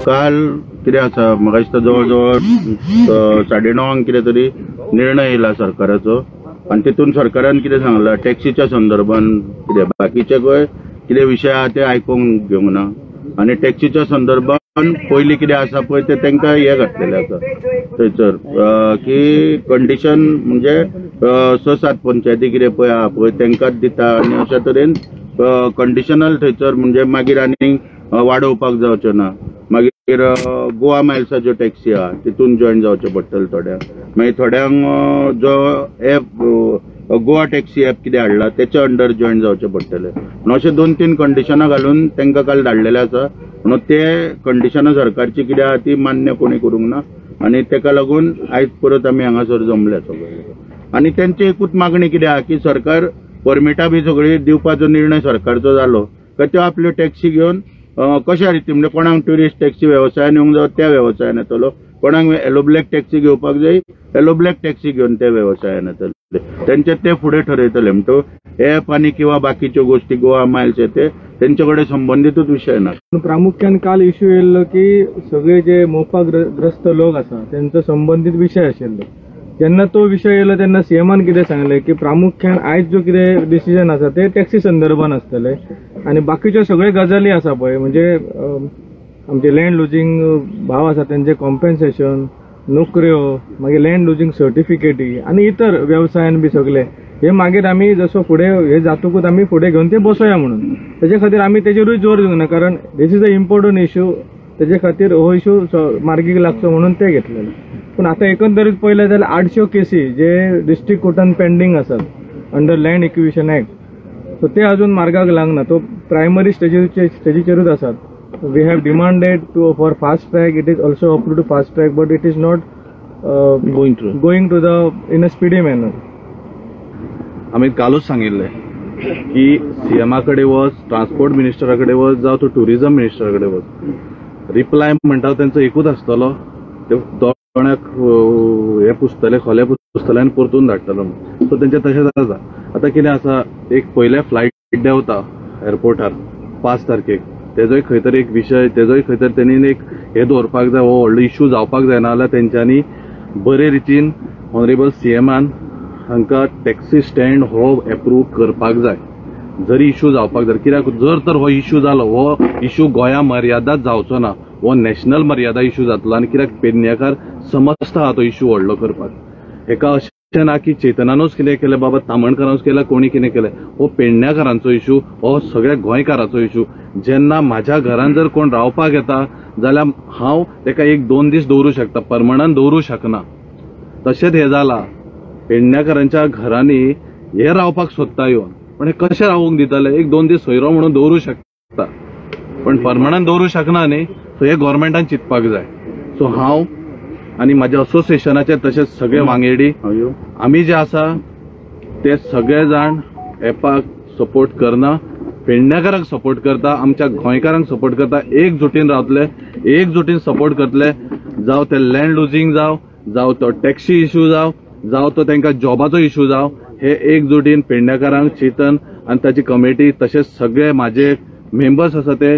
काल कितें आसा म्हाका दिसता जवळ जवळ 9:30 कितें तरी निर्णय येयला सरकाराचो आनी तितून सरकारान कितें सांगलां टॅक्सीच्या संदर्भान कितें बाकीचे खंय कितें विशय आहा ते आयकूंक घेवंक ना आनी टॅक्सीच्या संदर्भान पयलीं कितें आसा पळय तें तांकां हें घातलेलें आसा थंयसर की कंडिशन म्हणजे 6-7 पंचायती कितें पळय आहा पळय तांकांच दिता आनी अशा तरेन कंडिशनल थंयसर म्हणजे मागीर आनी वाडोवपाक जावचें ना. मागीर गोवा मायल्साच्यो टॅक्सी आहा तितून जॉयन जावचें पडटलें थोड्यांक, मागीर थोड्यांक जो एप गोवा टॅक्सी एप कितें हाडला तेच्या अंडर जॉयन जावचें पडटलें. म्हणून अशें 2-3 कंडिशनां घालून तांकां काल धाडलेलें आसा. म्हणून ते कंडिशनां सरकारची कितें आहा ती मान्य कोणी करूंक ना आनी तेका लागून आयज परत आमी हांगासर जमले सगळे. आनी तेंची एकूच मागणी कितें आहा की सरकार परमिटां बी सगळी दिवपाचो निर्णय सरकारचो जालो काय त्यो आपल्यो टॅक्सी घेवन कशा रिती म्हणजे कोणाक ट्युरिस्ट टॅक्सी वेवसायान येवंक जावं त्या वेवसायान येतलो, कोणाक येलो ब्लॅक टॅक्सी घेवपाक जाय येलो ब्लॅक टॅक्सी घेवन त्या वेवसायान येतले, तेंचे ते फुडें ठरयतले. म्हणटो एप आनी किंवा बाकीच्यो गोष्टी गोवा मायल्स ते तेंचे कडेन संबंदीतूच विशय ना. प्रामुख्यान काल इश्यू येयल्लो की सगळे जे मोफाग्रस्त लोक आसा तेंचो संबंदीत विशय आशिल्लो. जेन्ना तो विशय येयलो तेन्ना सीएमान कितें सांगलें की प्रामुख्यान आयज जो कितें डिसिजन आसा ते टॅक्सी संदर्भान आसतले आनी बाकीच्यो सगळे गजाली आसा पळय म्हणजे आमचे लँड लुजींग भाव आसा तेंचे कॉम्पेन्सेशन, नोकऱ्यो, मागीर लँड लुजींग सर्टिफिकेटी आनी इतर वेवसायान बी सगळे हे मागीर आमी जसो फुडें हे जातकूच आमी फुडें घेवन ते बसोया म्हणून तेजे खातीर आमी तेजेरूय जोर दिवंक ना, कारण this is a important issue. तेजे खातीर हो इशू मार्गीक लागचो म्हणून ते घेतलेले. पूण आतां एकंदरीत पळयलें जाल्यार 800 केसी जे डिस्ट्रिक्ट कोर्टान पेंडींग आसात under land acquisition act, so ते अजून मार्गाक लागना, तो प्रायमरी स्टेजीचेरूच आसात. We have demanded to for fast track, it is also approved to fast track but it is not going to the in a speedy manner. आमी कालूच सांगिल्लें की सीएमा कडेन वच, ट्रान्सपोर्ट मिनिस्टरा कडेन वच, जावं तूं ट्युरिजम मिनिस्टरा कडेन वच, रिप्लाय म्हणटा तेंचो एकूच आसतलो, ते दोळ्याक हे पुसतले खोले पुसतले आनी परतून धाडटलो. सो तेंचें तशेंच आसा. आतां कितें आसा, एक पयले फ्लायट देंवता एअरपोर्टार 5 तारखेक, तेजोय खंय तरी एक विशय, तेजोय खंय तरी तेणी एक हें दवरपाक जाय, हो व्हडलो इशू जावपाक जायना जाल्यार तेंच्यांनी बरे रितीन ऑनरेबल सीएमान हांकां टॅक्सी स्टँड हो एप्रूव करपाक जाय. जरी इशू जावपाक जाय, कित्याक जर तर हो इशू जालो, हो इशू गोंया मर्यादाच जावचो ना, हो नॅशनल मर्यादा इशू जातलो. आनी कित्याक पेडणेकार समजता आहा तो इशू व्हडलो करपाक. हेका अशें ना की चेतनानूच कितें केलें, बाबा तामणकारानूच केलें, कोणी कितें केलें, हो पेडण्याकारांचो इशू, हो सगळ्या गोंयकाराचो इशू. जेन्ना म्हाज्या घरान जर कोण रावपाक येता जाल्यार हांव तेका 1-2 दीस दवरूं शकता, परमनंट दवरूं शकना. तशेंच हें जालां, पेडण्याकारांच्या घरांनी हे रावपाक सोदता येवन, पण हे कशें रावूंक दितले? 1-2 दीस सोयरो म्हणून दवरूं शकता पण परमनंट दवरूं शकना न्ही. सो हे गोवोरमेंटान चिंतपाक जाय. सो हांव आनी म्हाज्या असोसिएशनाचे तशेंच सगळे वांगेडी आमी जे आसा ते सगळे जाण एपाक सपोर्ट करना, पेडण्याकारांक सपोर्ट करता, आमच्या गोंयकारांक सपोर्ट करता, एकजुटीन रावतले, एकजुटीन सपोर्ट करतले. जावं ते लँड लुजींग जावं, जावं तो टॅक्सी इशू जावं, जावं तो तांकां जॉबाचो इशू जावं, हे एकजुटीन पेडण्याकारांक चेतन आनी ताची कमिटी तशेंच सगळे म्हाजे मेंबर्स आसा ते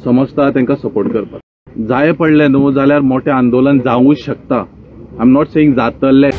समजता तांकां सपोर्ट करपाक जाय पडलें न्हू जाल्यार मोठें आंदोलन जावूंक शकता. I am not saying जातलें.